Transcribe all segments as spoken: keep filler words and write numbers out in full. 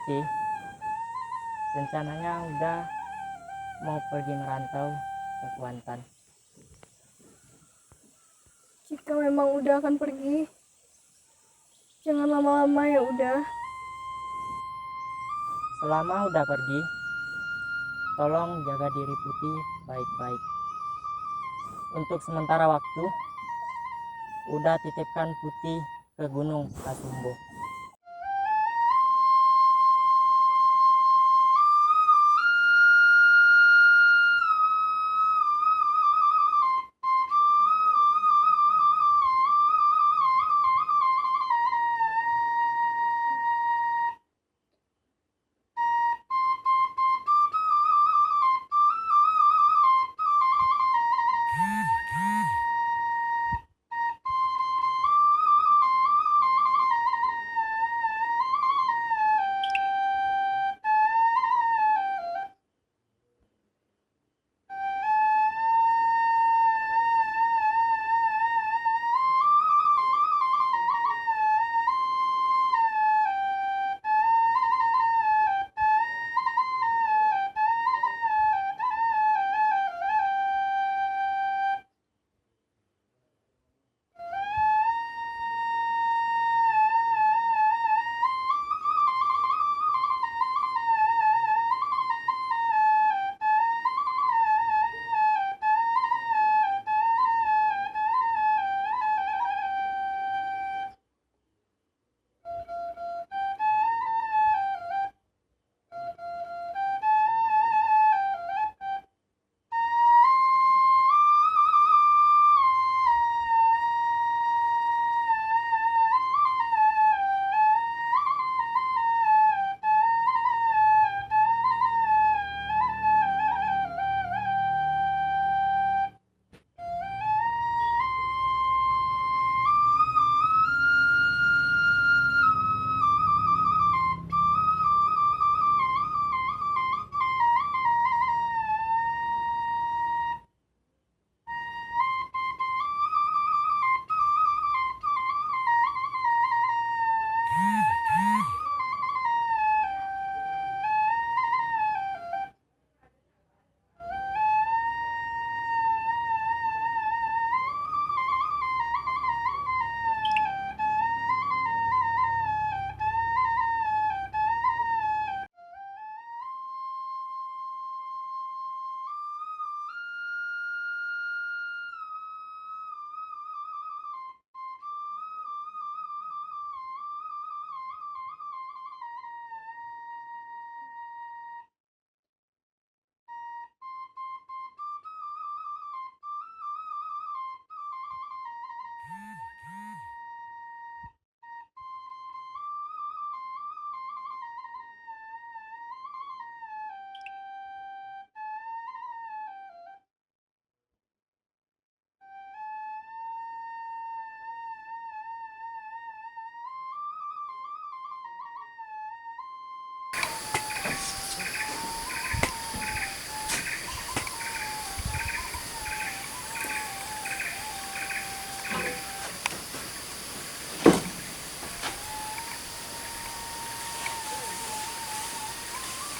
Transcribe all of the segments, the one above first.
Putih, rencananya Uda mau pergi merantau ke Kuantan. Jika memang Uda akan pergi, jangan lama-lama ya, Uda. Selama Uda pergi, tolong jaga diri Putih baik-baik. Untuk sementara waktu, Uda titipkan Putih ke Gunung Asumbo.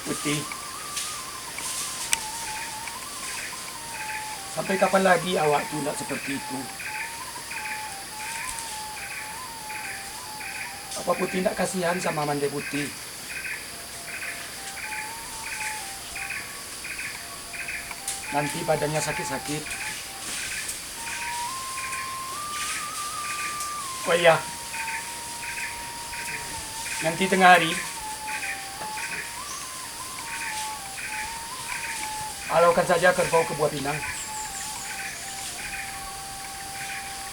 Putih. Sampai kapan lagi awak tu nak seperti itu? Apa Putih ndak kasihan sama Mandeh Putih? Nanti badannya sakit-sakit. Oh iya, nanti tengah hari, alaukan saja kerbau ke Buah Pinang,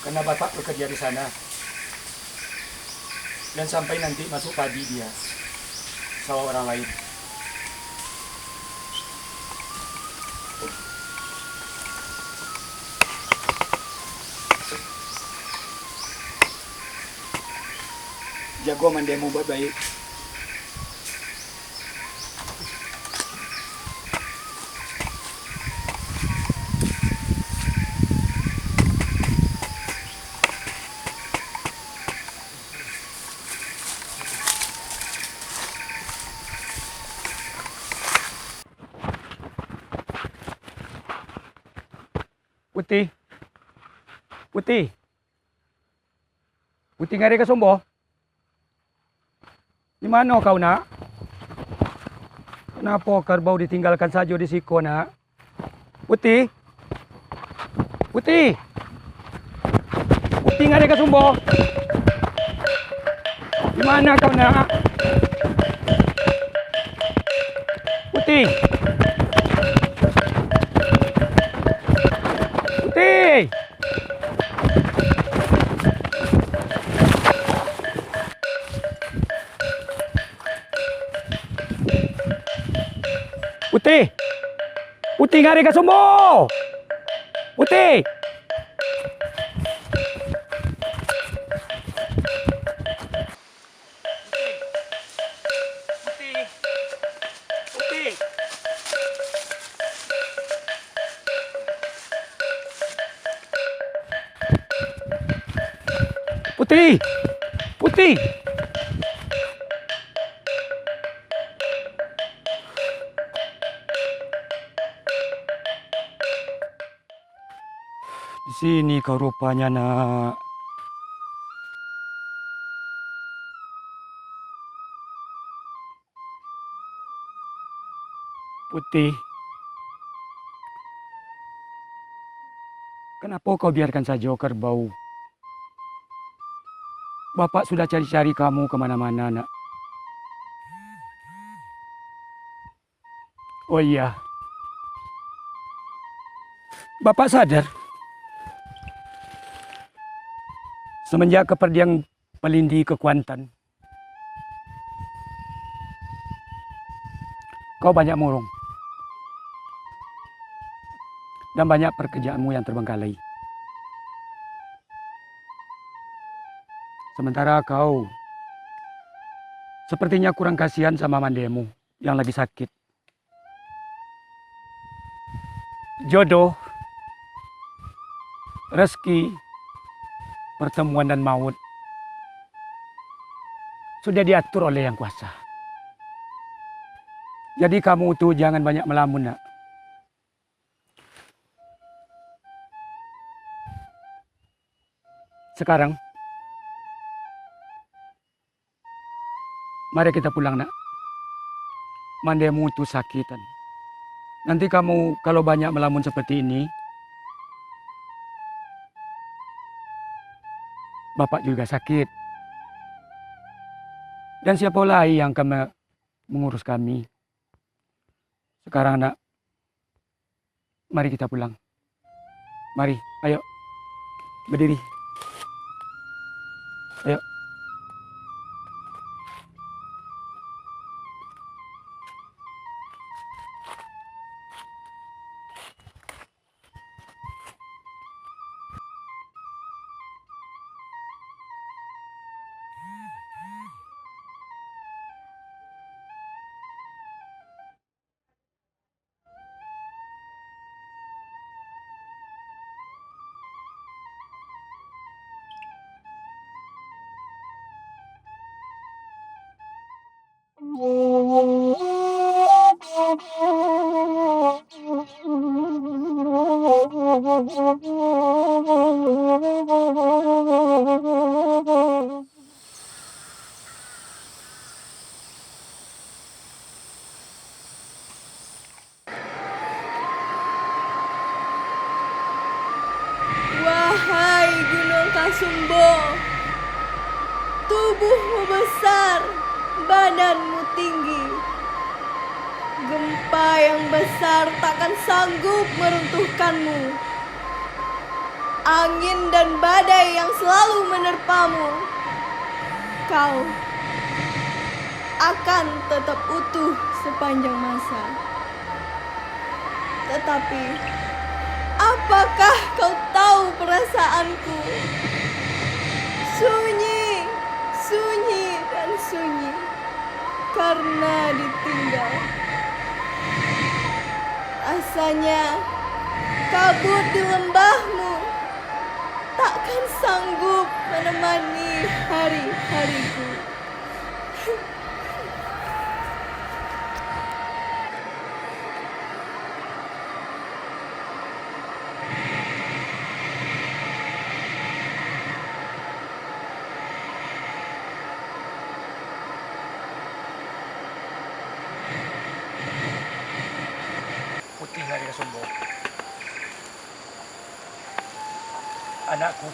karena Bapak bekerja di sana. Jan sampai nanti masuk padi di sawah urang lain. Jago mandehmu baik-baik. Puti. Puti. Puti Ngari Kasumbo. Di mano kau, Nak? Kenapo karabau ditinggalkan sajo di siko, Nak? Puti. Puti. Puti Ngari Kasumbo. Di mano kau, Nak? Puti. Puti. Puti. Puti Ngari Kasumbo. Puti. Puti. Puti. Puti. Puti. Di sini kau rupanya, Nak. Puti, kenapo kau biarkan sajo karabau? Bapak sudah cari-cari kamu ka mana-mana, Nak. Oh iya. Bapak sadar, semenjak kapardian Palindi ka Kuantan, kau banyak murung, dan banyak pekerjaanmu yang terbengkalai. Sementara kau sepertinya kurang kasihan sama mandemu yang lagi sakit. Jodoh, rezeki, pertemuan dan maut sudah diatur oleh Yang Kuasa. Jadi kamu tu jangan banyak melamun, Nak. Sekarang, mari kita pulang, Nak. Mandemu tu sakitan. Nanti kamu kalau banyak melamun seperti ini, Bapak juga sakit. Dan siapa lai yang akan me-, mengurus kami? Sekarang, Nak, mari kita pulang. Mari, ayo. Berdiri. Ayo. Wahai Gunuang Kasumbo, tubuhmu besar, badanmu tinggi. Gempa yang besar takkan sanggup meruntuhkanmu. Angin dan badai yang selalu menerpamu, kau akan tetap utuh sepanjang masa. Tetapi, apakah kau tahu perasaanku? Sunyi, sunyi, dan sunyi karena ditinggal. Rasanya kabut di lembahmu takkan sanggup menemani hari-hariku. Anakku,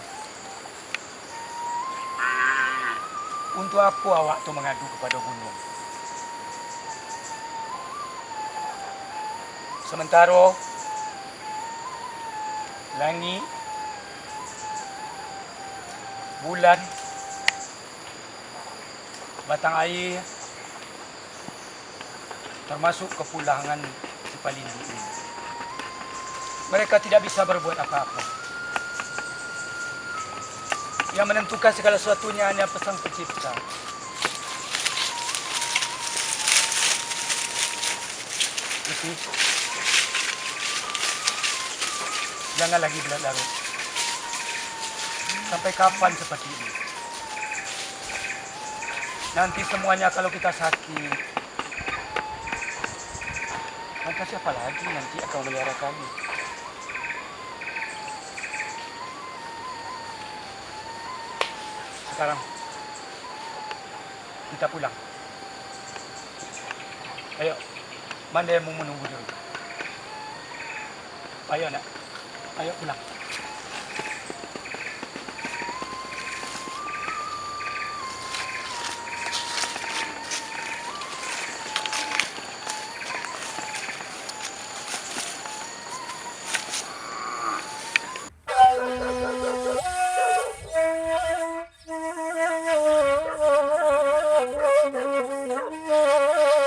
untuk apo awak tu mangadu kapado gunuang? Samantaro langik, bulan, batang aia, tamasuk kapulangan si Palindih ini. Mereka tidak bisa berbuat apa-apa. Yang menentukan segala sesuatunya hanya Sang Pencipta. Gusti, jangan lagi berlarut-larut. Sampai kapan seperti ini? Nanti semuanya kalau kita sakit, lantas siapa lagi nanti akan memelihara kami? Sekarang, kita pulang. Ayo, mande yang menunggu di rumah. Ayo, nak. Ayo pulang.